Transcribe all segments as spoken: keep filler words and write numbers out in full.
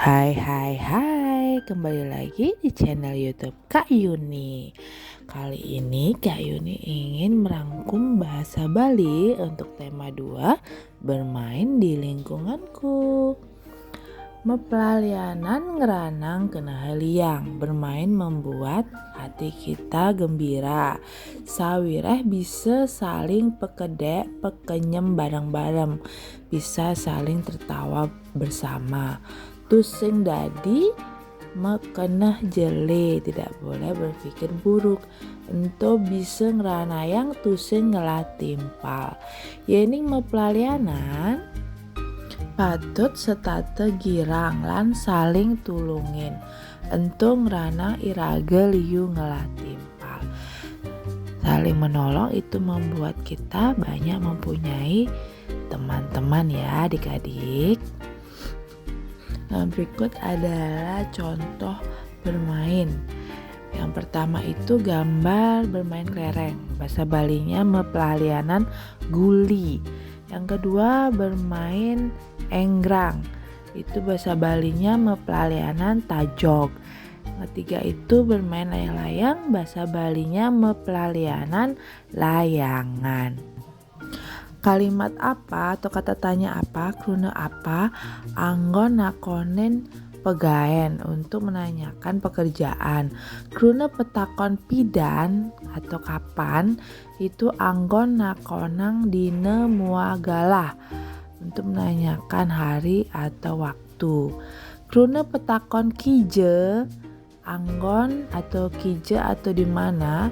Hai hai hai, kembali lagi di channel YouTube Kak Yuni. Kali ini Kak Yuni ingin merangkum bahasa Bali untuk tema dua, bermain di lingkunganku. Mepelalianan ngranang kena heliang, bermain membuat hati kita gembira. Sawiréh bisa saling pekedék pekenyem bareng-bareng, bisa saling tertawa bersama. Tusing dadi mekeneh jelé, tidak boleh berpikir buruk. Ento bisa ngranayang tusing ngelah timpal. Yéning mepelalianan, patut setata girang lan saling tulungin. Ento ngranang iraga liu ngelah timpal. Saling menolong itu membuat kita banyak mempunyai teman-teman ya, adik-adik. Nah, berikut adalah contoh bermain. Yang pertama itu gambar bermain kelereng. Bahasa Balinya mepelalianan guli. Yang kedua bermain enggrang. Itu bahasa Balinya mepelalianan tajog. Yang ketiga itu bermain layang-layang. Bahasa Balinya mepelalianan layangan. Kalimat apa atau kata tanya apa, kruna apa, anggon nakonin pegaén, untuk menanyakan pekerjaan. Kruna petakon pidan atau kapan, itu anggon nakonang dina muah galah, untuk menanyakan hari atau waktu. Kruna petakon kija, anggon atau kija atau di mana,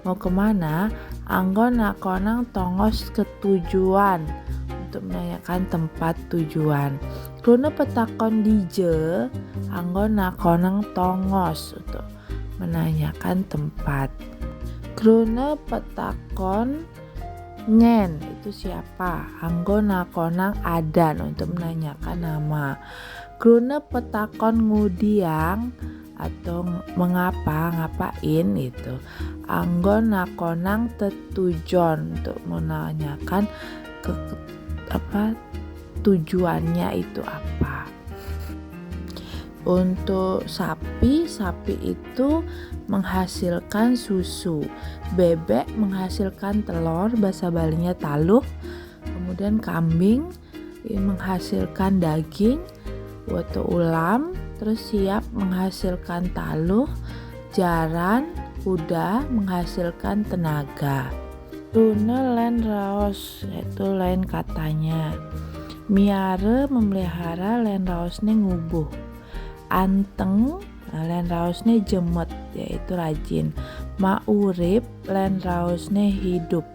mau kemana, anggon nakonang tongos ketujuan, untuk menanyakan tempat tujuan. Kruna petakon dija, anggon nakonang tongos, untuk menanyakan tempat. Kruna petakon nyén, itu siapa, anggon nakonang adan, untuk menanyakan nama. Kruna petakon ngudiang atau ng-, mengapa, ngapain itu, anggon nakonang tetujon, untuk menanyakan ke, ke, apa, tujuannya itu apa. Untuk sapi, sapi itu menghasilkan susu. Bebek menghasilkan telur, bahasa Balinya taluh. Kemudian kambing, eh, menghasilkan daging, atau ulam, terus siap menghasilkan taluh, jaran, kuda menghasilkan tenaga. Kruna lan raos, yaitu lain katanya. Miara, memelihara, lan raosné ngubuh. Anteng, lan raosné jemet, yaitu rajin. Maurip, lan raosné hidup.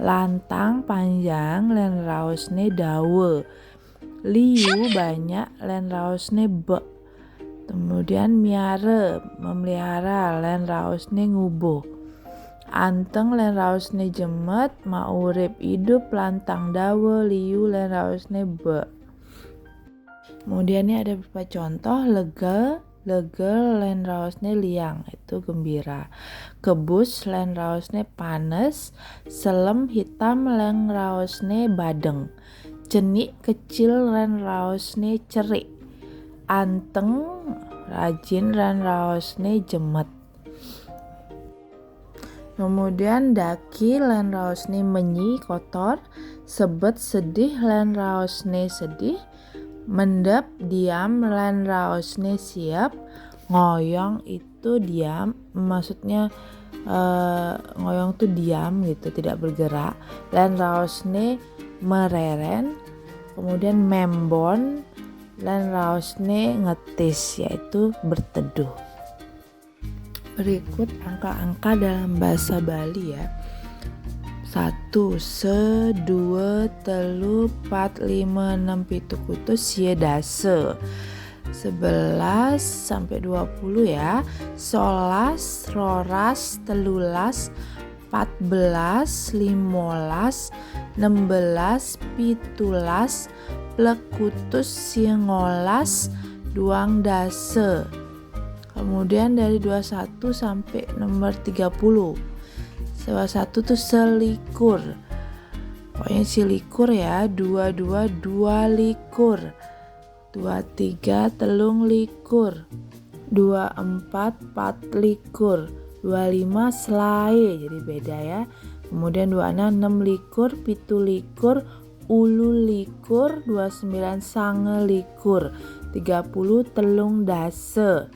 Lantang, panjang, lan raosné dawa. Liu, banyak, lan raosné bek. Kemudian miara, memelihara, lan raosné ngubuh. Anteng, lan raosné jemet. Maurip, idup. Lantang, dawa. Liu, lan raosné bek. Kemudian ini ada beberapa contoh. Lega, lega, lan raosné liang, itu gembira. Kebus, lan raosné panes. Selem, hitam, lan raosné badeng. Cenik, kecil, lan raosné cerik. Anteng, rajin, lan raosné jemet. Kemudian daki, lan raosné menyi, kotor. Sebet, sedih, lan raosné sedih. Mendep, diam, lan raosné siap. Ngoyong itu diam, maksudnya, eh, ngoyong tuh diam gitu, tidak bergerak. Lan raosné mereren. Kemudian membon, lan raosné ngetis, yaitu berteduh. Berikut angka-angka dalam bahasa Bali ya. Satu, se, dua, telu, pat, lima, enam, pitu, kutus, sia, dasa. Sebelas sampai dua puluh ya. Solas, roras, telulas, patbelas, limolas, nembelas, pitulas, plekutus, singolas, duang dasa. Kemudian dari dua satu sampai nomor tiga puluh. Salah satu tuh selikur. Pokoknya selikur ya, dua dua, dua likur. Dua tiga telung likur. Dua empat pat likur. Dua lima selae, jadi beda ya. Kemudian dua enam enam likur, pitu likur, ulu likur, dua sembilan sange likur, tiga puluh telung dase,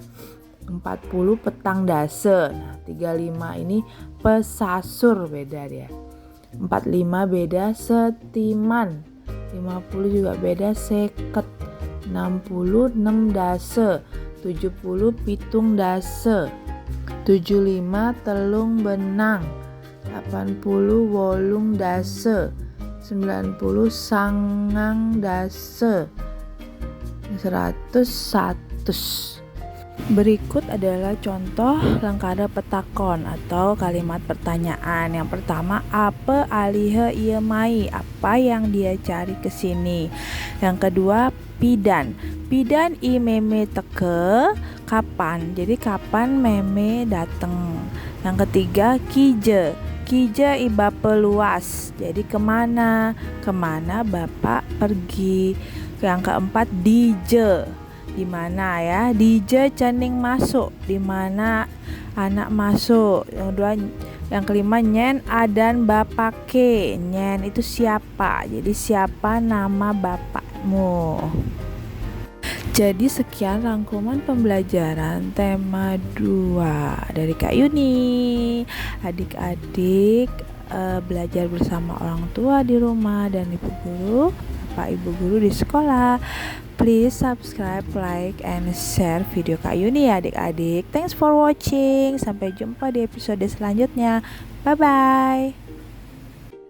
empat puluh petang dase. Nah, tiga lima ini pesasur, beda dia. Empat lima beda setiman, lima puluh juga beda seket, enam puluh enam dase, tujuh puluh pitung dase, tujuh lima telung benang, delapan puluh wolung dase, sembilan puluh sangang dase, seratus satus. Berikut adalah contoh lengkara petakon atau kalimat pertanyaan. Yang pertama, apa aliha ia mai? Apa yang dia cari ke sini? Yang kedua, pidan. Pidan i meme teka? Kapan? Jadi kapan meme dateng? Yang ketiga, kija. Kija i bapa luas? Jadi kemana? Kemana bapak pergi? Yang keempat, dija. Di mana ya? Dija cening masuk? Di mana anak masuk? Yang dua, yang kelima, nyen adan bapake. Nyen itu siapa? Jadi siapa nama bapakmu? Jadi sekian rangkuman pembelajaran tema dua dari Kak Yuni. Adik-adik eh, belajar bersama orang tua di rumah dan ibu guru, bapak ibu guru di sekolah. Please subscribe, like, and share video Kak Yuni ya adik-adik. Thanks for watching. Sampai jumpa di episode selanjutnya. Bye-bye.